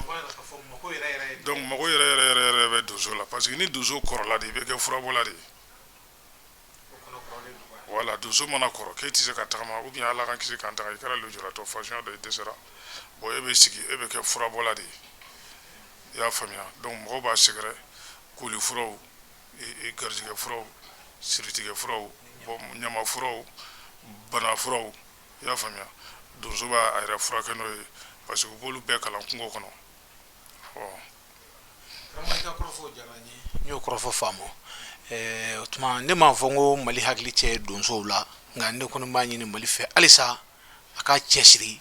Speaker 3: Donc mago yɛrɛ yɛrɛ yɛrɛ yɛrɛ bɛ donso la, parce que ni donso kɔrɔla de, i bɛ kɛ furabɔla de ye. Voilà, donso mana kɔrɔ k'e tɛ se ka tagama, ou bien Ala k'an kisi k'an taga, i kɛra lujuratɔ fasuguya dɔ, i dɛsɛra, bon, e bɛ sigi, e bɛ kɛ furabɔla de ye, i y'a faamuya? Donc mɔgɔw b'a sɛgɛrɛ, koli furaw, garijɛgɛ furaw, siritigɛ furaw, bon, ɲama furaw, bana furaw, i y'a faamuya? Donso b'a yɛrɛ furakɛ n'o ye, parce que u b'olu bɛɛ kalan kungo kɔnɔ.
Speaker 2: Karamɔgɔ, i ka kɔrɔfɔ diyara n ye, n y'o kɔrɔfɔ faamu. O tuma ne m'a fɔ n ko Mali hakili tɛ donsow la, nka ne kɔni b'a ɲini Mali fɛ halisa a ka cɛsiri.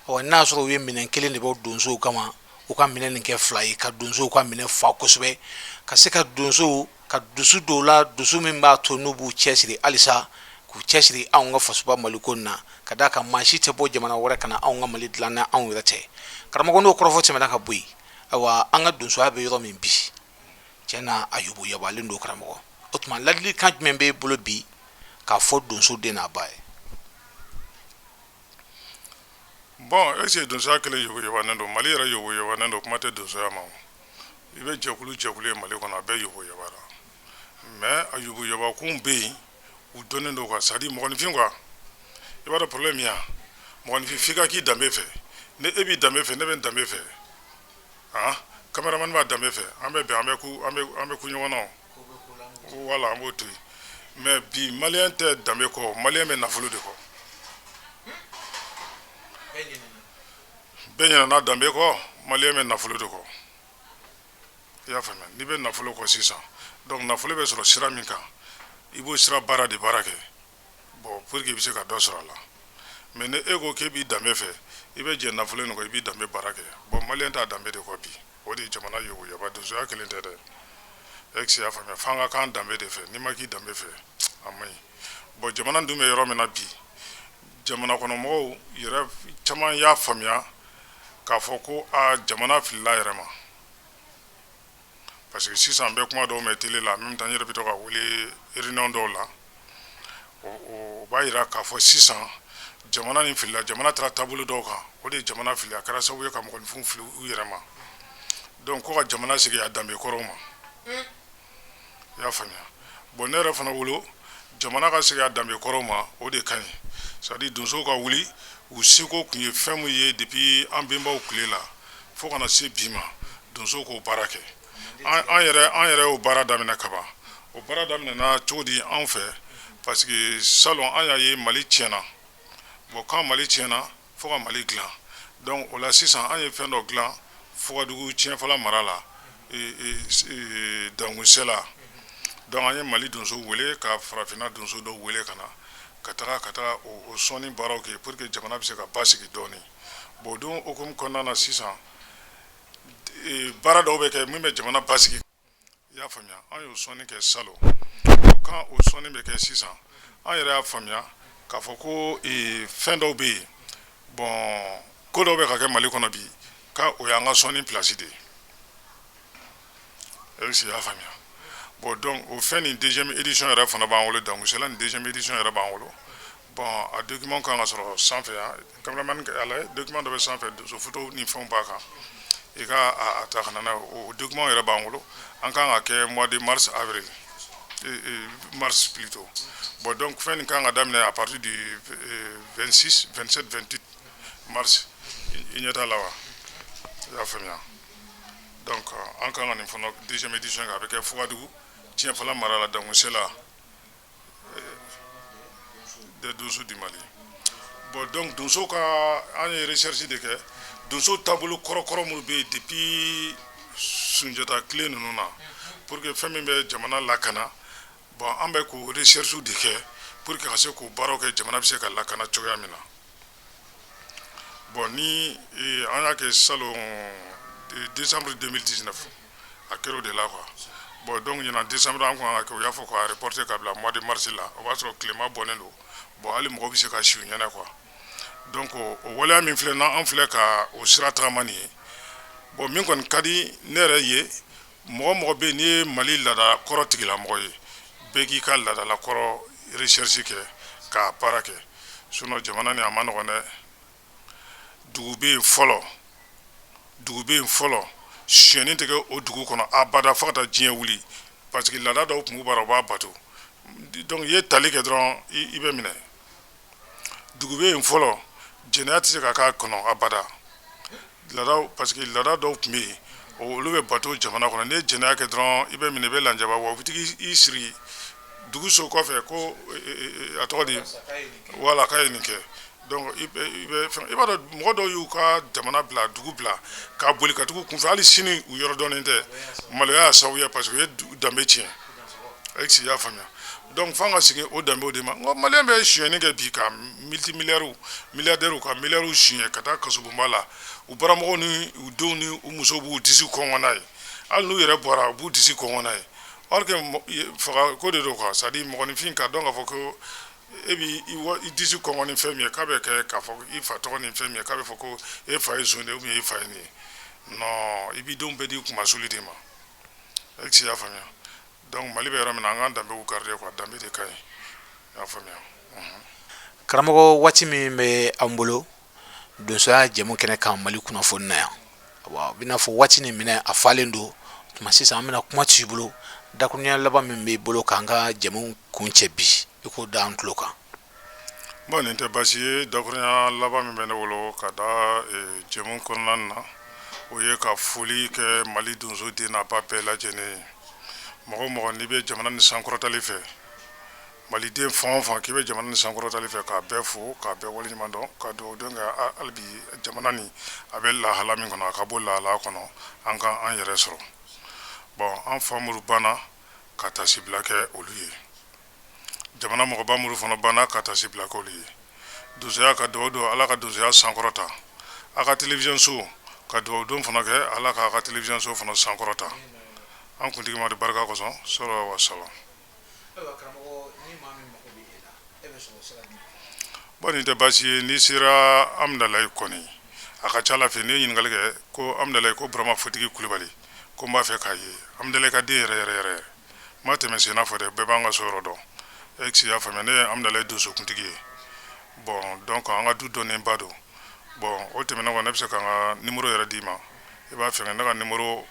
Speaker 2: Ɔ, n'a y'a sɔrɔ u ye minɛn kelen de bɔ donsow kama, u ka minɛn nin kɛ fila ye, ka donsow ka minɛn fa kosɛbɛ, ka se ka donsow ka dusu dɔw la, dusu min b'a to n'u b'u cɛsiri halisa, k'u cɛsiri anw ka fasoba Maliko na, ka d'a kan maa si tɛ bɔ jamana wɛrɛ ka na anw ka Mali dilan na anw yɛrɛ tɛ. Karamɔgɔ, n'o kɔrɔfɔ tɛmɛna ka bɔ yen, ayiwa, an ka donsoya bɛ yɔrɔ min bi, tiɲɛ na, a yoboyabalen don. Karamɔgɔ, o tuma ladilikan jumɛn b'e bolo bi k'a fɔ donso den n'a ba ye?
Speaker 3: Bon, est-ce que donsoya kelen yoboyabanen don? Mali yɛrɛ yoboyabanen don, kuma tɛ donsoya ma. I bɛ jɛkulu jɛkulu ye Mali kɔnɔ, a bɛɛ yoboyabara, mais a yoboyabakun bɛ yen. U dɔnnen don quoi, c'est à dire mɔgɔninfin quoi. I b'a dɔn problème min ya, mɔgɔninfin f'i ka k'i danbe fɛ. Ne e b'i danbe fɛ, ne bɛ n danbe fɛ, ah, cameraman b'a danbe fɛ, an bɛ bɛn, an bɛ ku an bɛ an bɛ ku ɲɔgɔn na o, wala an b'o to yen. Mais bi, maliyɛn tɛ danbe kɔ, maliyɛn bɛ nafolo de kɔ. Bɛɛ ɲinɛna danbe kɔ, maliyɛn bɛ nafolo de kɔ. I y'a faamuya? N'i bɛ nafolo kɔ sisan, donc nafolo bɛ sɔrɔ sira min kan, i b'o sira baara de baara kɛ, bon, pour que i bɛ se ka dɔ sɔrɔ a la. Mais ni e ko k'e b'i danbe fɛ, i bɛ jɛ nafolo in kɔ, i b'i danbe baara kɛ. Bon, maliyɛn t'a danbe de kɔ bi. O de ye jamana yoboyaba. Donsoya kelen tɛ dɛ, est-ce que y'a faamuya? F'an ka k'an danbe de fɛ. N'i ma k'i danbe fɛ, a man ɲi. Bon, jamana dun bɛ yɔrɔ min na bi, jamana kɔnɔmɔgɔw yɛrɛ caman y'a faamuya k'a fɔ ko a jamana filila yɛrɛ ma, parce que sisan n bɛ kuma dɔw mɛn télé la, en même temps n yɛrɛ bɛ to ka wele réunion dɔw la. O b'a yira k'a fɔ sisan jamana nin filila, jamana taara taabolo dɔw kan. O de ye jamana fili, a kɛra sababu ye ka mɔgɔninfinw fili u yɛrɛ ma. Donc ko ka jamana segin a danbe kɔrɔw ma, i y'a faamuya? Bon, ne yɛrɛ fana bolo, jamana ka segin a danbe kɔrɔw ma, o de ka ɲi. C'est à dire donsow ka wuli, u seko tun ye fɛn min ye depuis an bɛnbaw tile la fo kana se bi ma, donsow k'o baara kɛ. An yɛrɛ y'o baara daminɛ kaban. O baara daminɛna cogo di anw fɛ? Parce que salon, an y'a ye Mali tiɲɛna. Bon, quand Mali tiɲɛna, fo ka Mali dilan. Donc o la sisan, an ye fɛn dɔ dilan Fugadugu Tiɲɛfɔla mara la, Dankunsela. Donc an ye Mali donso wele, ka farafinna donso dɔw wele ka na, ka taga o sɔnni baaraw kɛ pour que jamana bɛ se ka basigi dɔɔni. Bon, o don hukumu kɔnɔna na sisan, baara dɔw bɛ kɛ min bɛ jamana basigi, i y'a faamuya? An y'o sɔnni kɛ salon. O kan, o sɔnni bɛ kɛ sisan, an yɛrɛ y'a faamuya k'a fɔ ko fɛn dɔw bɛ yen, bon, ko dɔw bɛ ka kɛ Mali kɔnɔ bi, ka o y'an ka sɔnni place de ye. Est-ce que i y'a faamuya? Bon, donc o fɛn nin deuxième édition yɛrɛ fana b'an bolo. Dankusela nin deuxième édition yɛrɛ b'an bolo. Bon, a document kan ka sɔrɔ sanfɛ yan. Cameraman, a lajɛ, document dɔ bɛ sanfɛ, donso photo ni fɛnw b'a kan. I ka a ta ka na n'a ye. O document yɛrɛ b'an bolo. An kan ka kɛ mois de mars, avril, mars plutôt. Bon, donc fɛn nin kan ka daminɛ à partir du 26, 27, 28 mars. I ɲɛ t'a la wa? I y'a faamuya? Donc an kan ka nin fana deuxième édition kɛ. A bɛ kɛ Fugadugu Tiɲɛfɔla mara la, Dankusela des donso du Mali. Bon, donc donso ka, an ye recherche de kɛ donso taabolo kɔrɔkɔrɔ minnu bɛ yen depuis Sunjata tile ninnu na, pour que fɛn min bɛ jamana lakana. Bon, an bɛ k'o recherche de kɛ pour que ka se k'o baaraw kɛ, jamana bɛ se ka lakana cogoya min na. Bon, ni an y'a kɛ salon, décembre 2019, a kɛra o de la quoi. Bon, donc ɲinan décembre an kun kan ka kɛ, u y'a fɔ k'a reporter ka bila mois de mars la. O b'a sɔrɔ tilema bɔnnen don. Bon, hali mɔgɔw bɛ se ka si u ɲɛna quoi. Donc o waleya min filɛ n'an filɛ ka o sira tagama nin ye. Bon, min kɔni ka di ne yɛrɛ ye, mɔgɔ mɔgɔ bɛ yen n'i ye Mali laada kɔrɔ tigilamɔgɔ ye, bɛɛ k'i ka laadala kɔrɔ recherche kɛ k'a baara kɛ. Sinon jamana nin a ma nɔgɔn dɛ. Dugu bɛ yen fɔlɔ, dugu bɛ yen fɔlɔ, sonyɛni tɛ kɛ o dugu kɔnɔ abada fo ka taa diɲɛ wuli, parce que laada dɔw tun b'u bara, u b'a bato. Donc i ye tali kɛ dɔrɔn, i bɛ minɛ. Dugu bɛ yen fɔlɔ, jɛnɛya tɛ se ka k'a kɔnɔ abada, laada, parce que laada dɔw tun bɛ yen, olu bɛ bato jamana kɔnɔ. N'i ye jɛnɛya kɛ dɔrɔn, i bɛ minɛ, i bɛ lanjaba wa u bɛ t'i siri dugu so kɔfɛ ko a tɔgɔ di, wala k'a ye nin kɛ. Donc i bɛ fɛn, i b'a dɔn, mɔgɔ dɔw y'u ka jamana bila, dugu bila, ka boli ka tugu kunfɛ. Hali sini u yɔrɔ dɔnnen tɛ, maloya y'a sababu ye, parce que u ye danbe tiɲɛ. Est-ce que i y'a faamuya? Donc f'an ka segin o danbew de ma. N ko maliyɛn bɛ sonyɛni kɛ bi, ka multimilliards, milliardaires ka milliards suɲɛ ka taa kasobonba la. U baramɔgɔw ni u denw ni u musow b'u disi kɔngɔ n'a ye. Hali n'u yɛrɛ bɔra, u b'u disi kɔngɔ n'a ye. Or que faga ko de don quoi. C'est à dire mɔgɔninfin k'a dɔn k'a fɔ ko e b'i i disi kɔngɔ ni fɛn min ye, k'a bɛ kɛ k'a fɔ i fa tɔgɔ ni fɛn min ye, k'a bɛ fɔ ko e fa ye zon de ye ou bien e fa ye nin ye. Non, i b'i denw bɛɛ di kunmasuli de ma. Est-ce que i y'a faamuya? Donc Mali bɛ yɔrɔ min na, an k'an danbew garder quoi. Danbe de ka ɲi, i y'a faamuya?
Speaker 2: Karamɔgɔ, waati min bɛ an bolo donsoya jɛmu kɛnɛ kan Mali kunnafoni na yan, a bɛna fɔ waati nin minɛ a falen don tuma. Sisan an bɛna kuma to i bolo, dakurunya laban min b'i bolo k'an ka jɛmu kun cɛ bi. i k'o da an tulo kan.
Speaker 3: Bon, nin tɛ baasi ye. Dakurunya laban min bɛ ne bolo ka da jɛmu kɔnɔna na, o ye ka foli kɛ Mali donso den n'a ba bɛɛ lajɛlen ye. Mɔgɔ o mɔgɔ n'i bɛ jamana ni sankɔrɔtali fɛ, maliden fan o fan k'i bɛ jamana ni sankɔrɔtali fɛ, k'a bɛɛ fo, k'a bɛɛ waleɲuman dɔn, ka dugawu don kɛ hali bi jamana nin a bɛ lahala min kɔnɔ, a ka bɔ lahala kɔnɔ, an ka an yɛrɛ sɔrɔ. Bon, an fa minnu banna, ka taasibila kɛ olu ye. Jamana mɔgɔba minnu fana banna, ka taasibila kɛ olu ye. Donsoya, ka dugawu don Ala ka donsoya sankɔrɔta. A ka télévision so, ka dugawu don fana kɛ Ala k'a ka télévision so fana sankɔrɔta, an kuntigi Mamadu barika kosɔn, sɔrɔ wa salam.
Speaker 2: Ayiwa karamɔgɔ, ni maa min mago bɛ e la, e bɛ sɔrɔ sira jumɛn?
Speaker 3: Bon, nin tɛ baasi ye. N'i sera Amudalayi kɔni, a ka ca Ala fɛ, n'i ye ɲininkali kɛ ko Amudalayi, ko Burama Fotigi Kulubali, ko n b'a fɛ k'a ye, Amudalayi ka den yɛrɛ yɛrɛ yɛrɛ, n ma tɛmɛ sen na fɔ dɛ, bɛɛ b'an ka so yɔrɔ dɔn. E y'a faamuya, ne ye Amudalayi donsokuntigi ye. Bon, donc an ka du dɔnnenba don. Bon, o tɛmɛnen kɔ, ne bɛ se ka n ka numéro yɛrɛ d'i ma, i b'a fɛ. Ne ka numéro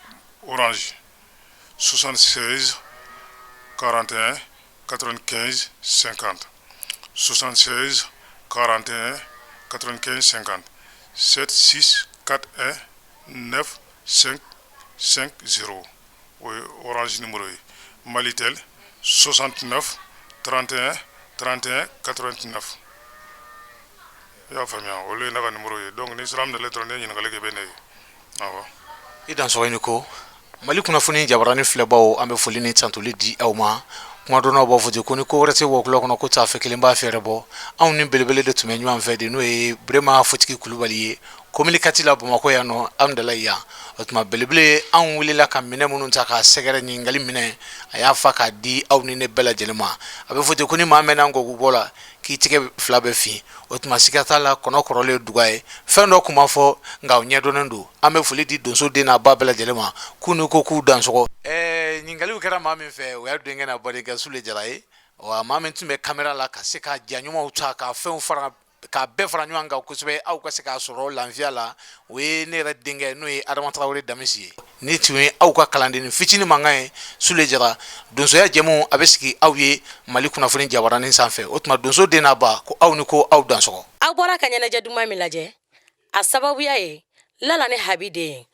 Speaker 3: Orange, 76 41 95 50, 76 41 95 50, 7 6 4 1 9 5 5 0, o ye Orange numéro ye. Malitel, 69 31 31 89. I y'a faamuya, olu ye ne ka numéro ye. Donc ni sera Amudalayi dɔrɔn, n'i ye ɲininkali kɛ, i bɛ ne ye, awɔ.
Speaker 2: I dansɔgɔ, i ni ko. Mali kunnafoni jabarani filɛbaw, an bɛ foli ni tantoli di aw ma. Kumadɔnnaw b'a fɔ ten ko ni ko wɛrɛ tɛ wɔkulɔ kɔnɔ, ko taafe kelen b'a fɛɛrɛ bɔ. Anw ni belebele de tun bɛ ɲɔgɔn fɛ de, n'o ye Burema Fotigi Kulubali ye, commune 4 la, Bamakɔ yan nɔ, Amudalayi yan. O tuma belebele, anw wulila ka minɛ minnu ta k'a sɛgɛrɛ, ɲininkali minɛ, a y'a fa k'a di aw ni ne bɛɛ lajɛlen ma. A bɛ fɔ ten ko ni maa mɛnna ngɔgubɔ la, k'i tigɛ fila bɛ fin. O tuma siga t'a la, kɔnɔ kɔrɔlen duga ye, fɛn dɔ kuma fɔ, nka o ɲɛdɔnnen don. An bɛ foli di donso den n'a ba bɛɛ lajɛlen ma, k'u ni ko, k'u dansɔgɔ. Ɲininkaliw kɛra maa min fɛ, o y'a denkɛ n'a badenkɛ Sule Jara ye. Wa maa min tun bɛ kamera la ka se ka ja ɲumanw ta, ka fɛnw fara, k'a bɛɛ fara ɲɔgɔn kan kosɛbɛ, aw ka se k'a sɔrɔ lafiya la, o ye ne yɛrɛ denkɛ, n'o ye Adama Tarawele Damisi ye. Ni tun ye aw ka kalanden fitinin mankan ye, Sule Jara. Donsoya jɛmu a bɛ sigi aw ye Mali kunnafoni jabaranin sanfɛ. O tuma donso den n'a ba, ko aw ni ko, aw dansɔgɔ.
Speaker 1: Aw bɔra ka ɲɛnajɛ duman min lajɛ, a sababuya ye Lala ni Habi den ye.